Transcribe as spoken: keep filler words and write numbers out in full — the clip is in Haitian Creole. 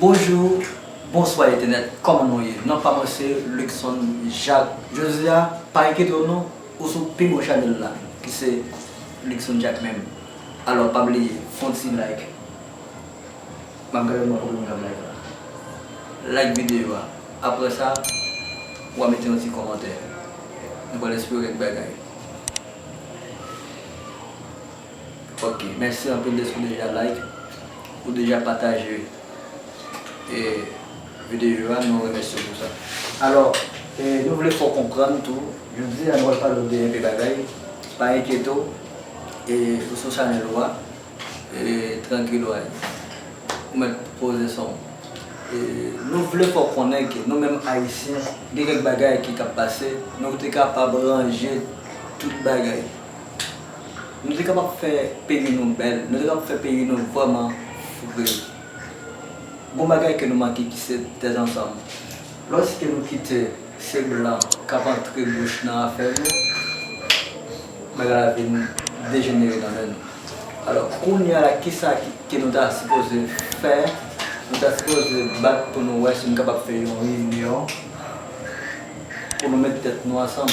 Bonjou, bonswa entènèt, kòman nou ye? Non pa mwen se Luckson Jacques. Jodi a, pa enkyete w non, ou sou pi bon chanèl la, ki se Luckson Jacques menm. Alò, pa bliye, fè yon ti like. M ap gade mwen konbyen moun k ap like la. Like videyo a. Apre sa, w a mete yon ti kòmantè. Nou pral espere kèk bagay. Ok, mèsi anpil dèske w deja like, ou deja pataje e videyo a, nou remèsye w pou sa. Alò, e, nou vle fè w konprann tou, jodi a nou pral pale w de enpe bagay, pa enkyete w, e, ou sou chanèl ou a, e, trankil w a ye. Ou mèt poze san w. E, nou vle fè w konnen ke nou menm Ayisyen, gen kèk bagay ki k ap pase, nou te kapab ranje tout bagay. Nou te kapab fè peyi nou bèl, nou te kapab fè peyi nou vrèman fre. Gon bagay ke nou manke ki se tèt ansanm. Lòske nou kite se blan k ap antre bouch nan afè nou, bagay la vin dejenere nan men nou. Alò, kounye a la, kisa ki, ke nou ta sipoze fè? Nou ta sipoze bat pou nou wè si nou kapab fè yon inyon pou nou met tèt nou ansanm.